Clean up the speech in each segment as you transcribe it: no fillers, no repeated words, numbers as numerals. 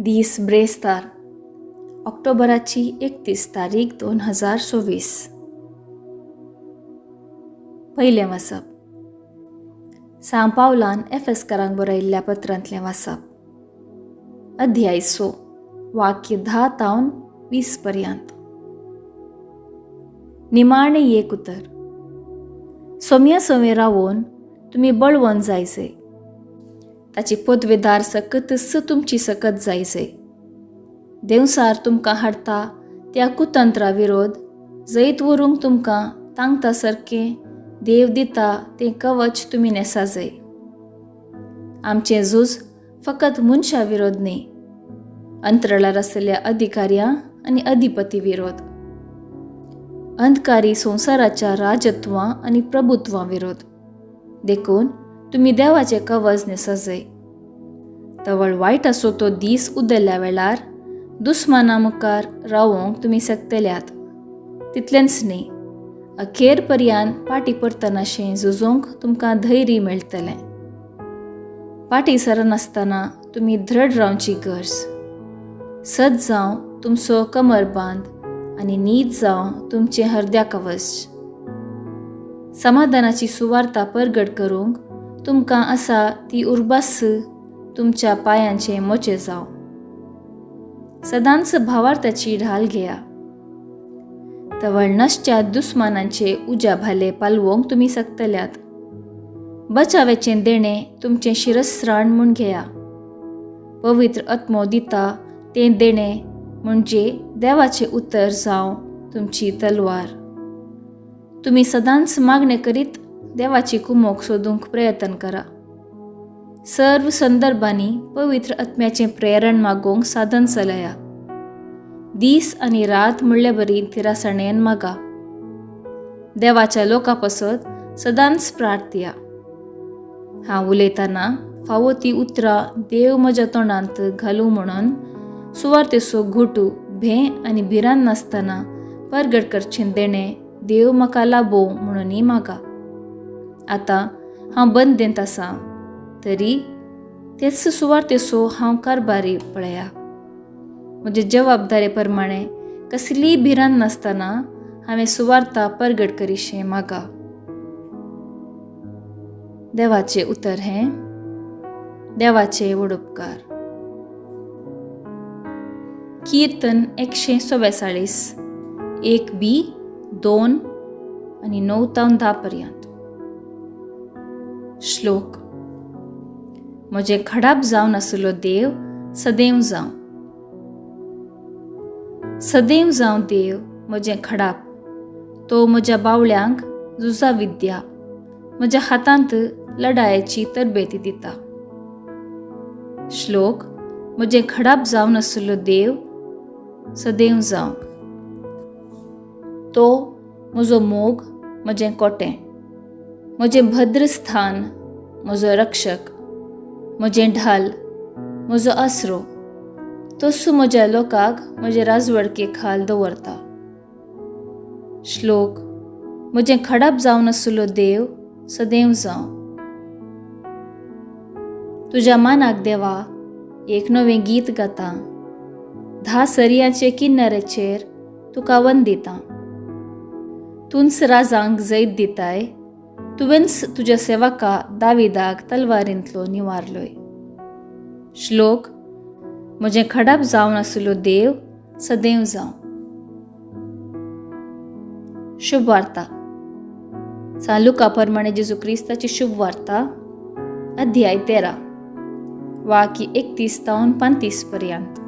दीस ब्रेस्तार, ऑक्टोबराची 31 तारीख 2024. पयलें वाचप. सांव पावलान एफेस्कारांक बरयल्ल्या पत्रांतलें वाचप. अध्याय 6, वाक्य 10 तावन 20 पर्यंत. निमाणें एक उतर. सोम्या सवें रावोन तुमी बळवंत जायचे, ताची पदवेदार सकतच तुमची सकत जायचे. देंवसार तुमकां हाडटा त्या कुतंत्रा विरोध जैत व्हरूंक तुमकां तांकता सारकें देव दिता तें कवच तुमी न्हेसा जाय. आमचें झूज फकत मनशा विरोध न्ही, अंतराळार आशिल्ल्या अधिकाऱ्यां आनी अधिपती विरोध, अंधकारी संवसाराच्या राजत्वां आनी प्रभुत्वां विरोध. देखून तुमी देवाचें कवच न्हेसा जाय. तवळ वायट आसो तो दीस उदल्ल्या वेळार दुस्माना मुखार रावोंक तुमी शकतल्यात. तितलेंच न्ही, अखेर पर्यान पाटी परतनाशें झुजोंक तुमकां धैर्य मेळटलें. पाटी सरनासतना तुमी दृढ रावची गरज. सत जावं तुमचो कमर बांद आनी नीत जावं तुमचें हरद्या कवच. समाधानाची सुवार्ता परगट करूंक तुमकां आसा ती उर्बास तुमच्या पांयांचे मोचे जावं. सदांच भावार्थाची ढाल घेया. तवळ नसच्या दुस्मानांचे उज्या भाले पालवोंक तुमी शकतल्यात. बचाव्याचें देणें तुमचें शिरस्राण म्हूण घेया. पवित्र आत्मो दिता तें देणें म्हणजे देवाचें उतर जावं तुमची तलवार. तुमी सदांच मागणें करीत देवाची कुमोक सोदूंक प्रयत्न करा. सर्व संदर्भांनी पवित्र आत्म्याचें प्रेरण मागोवंक साधन चलया. दीस आनी रात म्हणले बरी थिरासाणेन मागा. देवाच्या लोका पासत सदांच प्रार्थया. हांव उलयतना फावो ती उतरां देव म्हज्या तोंडांत घालूं म्हणून सुवार्तेचो घोटू भें आनी भिरांत नासतना परगट करचें देणें देव म्हाका लाबोवं म्हणूनय मागा. आतां हांव बंदेंत आसा तरी तेच सुवार्तेचो हांव कारभारी पळया. म्हजे जबाबदारे प्रमाणे कसलीय भिरांत नासतना हांवें सुवार्ता परगट करीशें मागा. देवाचें उतर हें देवाचे व्हड उपकार. कीर्तन 144, 1 बी 2 आनी 9 तावन 10 पर्यंत. श्लोक. म्हजें खडाप जावन आशिल्लो देव सदैव जावं. सदैव जावं देव म्हजें खडाप, तो म्हज्या बावळ्यांक झुजा विद्या, म्हज्या हातांत लढायेची तरबेती दिता. श्लोक. म्हजें खडाप जावन आशिल्लो देव सदैव जावं. तो म्हजो मोग, म्हजें कोटें, म्हजें भद्र स्थान, म्हजो रक्षक, म्हजें ढाल, म्हजो आसरो. तसो म्हज्या लोकांक म्हजे राजवडके खाल दवरता. श्लोक. म्हजें खडाप जावन आशिल्लो देव सदैव जावं. तुज्या मानाक देवा एक नवें गीत गाता. 10 सरयांचे किनाऱ्याचेर तुका वंदिता. तूंच राजांक जैत दिताय, तुवेंच तुज्या सेवका दाविदाक तलवारींतलो निवारलोय. श्लोक. म्हजें खडाप जावन आशिल्लो देव सदैव जावं. शुभ वार्ता. सांत लुका प्रमाणे जेजू क्रिस्ताची शुभ वार्ता, अध्याय 13, वाक्य 31 तावन 35 पर्यंत.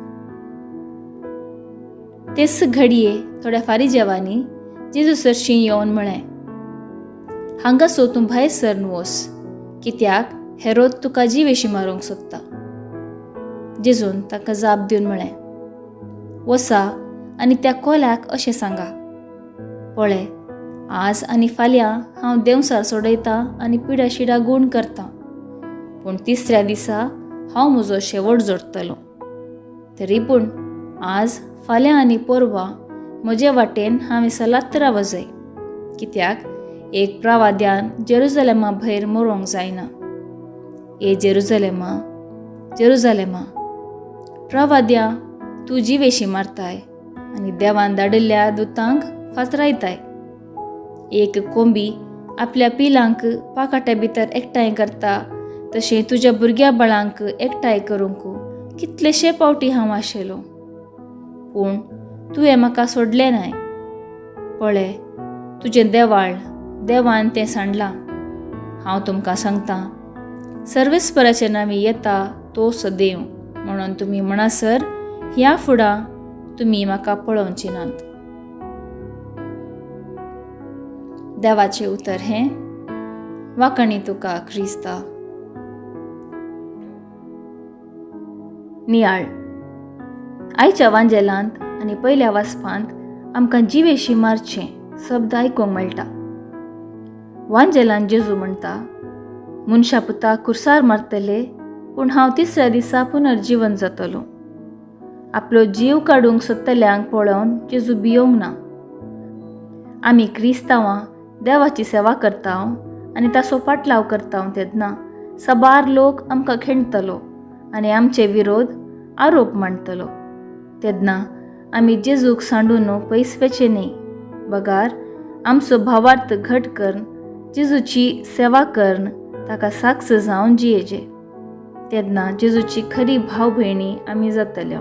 तेच घडये थोड्या फारीजेवांनी जेजू सरशीं येवन म्हळें, हांगासो तूं भायर सरन वोस, कित्याक हेरोद तुका जिवेशी मारूंक सोदता. जेजून ताका जाप दिवन म्हळें, वसा आनी त्या कोल्याक अशें सांगा, पळय आज आनी फाल्यां हांव देंवसार सोडयतां आनी पिड्या शिडा गूण करतां, पूण तिसऱ्या दिसा हांव म्हजो शेवट जोडटलो. तरी पूण आज फाल्यां आनी परवां म्हजे वाटेन हांवें सलात्रा वजय, कित्याक एक प्रवाद्यान जेरुजलेमा भयर मरोंक जायना. ए जेरुजलेमा, जेरुजलेमा, प्रवाद्या तूं जिवेशी मारताय आनी देवान धाडिल्ल्या दुतांक फातरायताय. एक कोंबी आपल्या पिलांक पाकाट्या भितर एकठांय करता तशें तुज्या भुरग्या बाळांक एकठांय करूंक कितलेशे पावटी हांव आशिल्लो, पूण तुवें म्हाका सोडलें नाय. पळय, तुजें देवाळ देवान तें सांडलां. हांव तुमकां सांगतां, सर्वेस्पराच्या नांवी येता तो सदैव म्हणून तुमी म्हणसर ह्या फुडां तुमी म्हाका पळोवचे नात. देवाचें उतर हें. वाखाणी तुका क्रिस्ता. नियाळ. आयच्या वांजेलांत आनी पयल्या वाचपांत आमकां जिवेशी मारचें शब्द आयकूंक मेळटा. वांजेलान जेजू म्हणटा, मनशा पुता कुर्सार मारतले, पूण हांव तिसऱ्या दिसा पुनर्जिवन जातलो. आपलो जीव काडूंक सोदतल्यांक पळोवन जेजू भियोंक ना. आमी क्रिस्तांवां देवाची सेवा करता आनी ताचो पाटलाव करता तेन्ना साबार लोक आमकां खेणटलो आनी आमचे विरोध आरोप मांडटलो. तेन्ना आमी जेजूक सांडून पयस वचचें न्हय, बगार आमचो भावार्थ घट करून जेजूची सेवा करून ताका साक्ष जावन जियेचे. तेन्ना जेजूची खरी भाव भयणी आमी जातल्यो.